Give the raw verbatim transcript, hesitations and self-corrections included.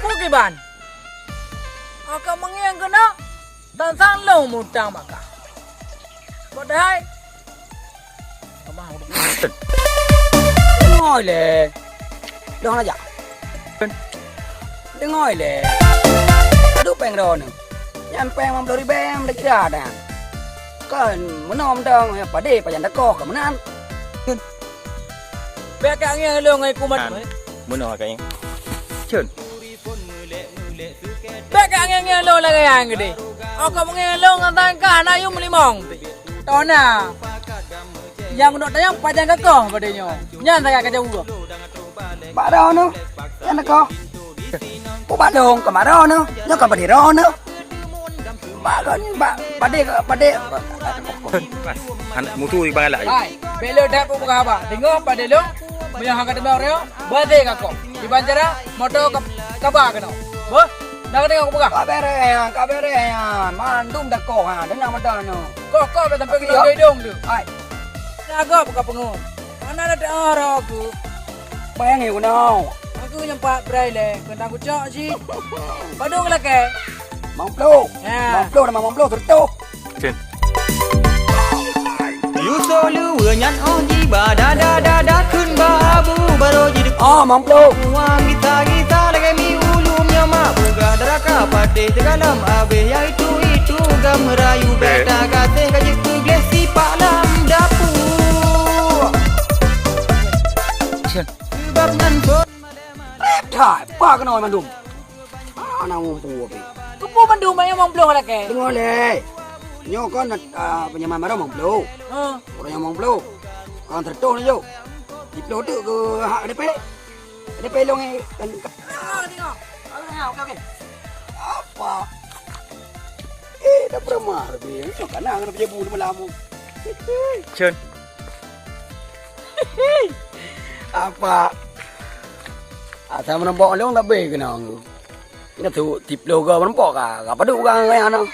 Bukiban. Akan mengieng keunoe, tan sang lôn mutang baka. Padahai Deungoe lé. Dong aja. Deungoe lé. Aduh péng droeneuh. Nyan péng limong ploh ribèe meunan kira dah. Kan meunoe dong, padé pajan dakoh ka meunan. Bèk ka ngieng lôn ngon kumat. Meunoe ka ngieng. Cun. Bèk ka ngieng-ngieng lôn lagèe nyan keudéh. Óh ka meungieng lôn ngon tangka na yum limong. Tona. Nyang unok tayang pajan kakoh padé nyoe. Nyan sagai ka jauh. Bak droeneuh, nyan kakoh. Ubat lôn ka bak droeneuh, nyoe ka padé droeneuh. Bak droeneuh, bak padé, padé. Mutu bang galak. Hai, bèk lôn that peugah haba. Deungoe padé lôn, meunyoe hana ka teumé uroe, Beuhadé kakoh. Diban cara moto ka, kaba keunoe. Beuh, na ka deungoe kupeugah? Ka bèrèh nyan, ka bèrèh nyan. Mandum dakoh ha, deunang mata nyoe. Koh, koh, sampai keunoe idong tu. Hai. Na gob ka peungeuh. Mana ada teuah roh aku. Bayang ya keunoe. Aku nyang pat brai lé, kena kucok cit. Padum lakèe. Limong ploh. Ya. Limong ploh, limong ploh, seratus. Cen. Yusuf luwe nyan oh jiba dada dada kheun ba abu baro jideup. Ah, limong ploh. Wang gita-gita lagèe mi ulum nyoe mak peugah daraka padé teugalam abéh nyang itu-itu gam rayu beta gaséh ka jeuet keu gleh sipak lam dapu. Cen. Sebab nyan pun. That, pa keunoe mandum. Ah, na muphom pih. Keupeue mandum ayah limong ploh lakèe? Deungoe lé. Nyoe kon, ah, pinjaman baroe limong ploh. Ha. Ureueng nyang limong ploh. Kon seratus neujok. Siploh teuk keu hak K D P. K D P lôn, eh, kan. Ah, tengok. Ah, okey, okey. Apa? Eh, dah pernah lebih. Nyoe kan nak kena peujabu lama-lama. Cun. Apa? Asai meurumpok lôn leubeh keunong. Nyoe tu siploh goe meurumpok ka, ka padub ka ngon nyan.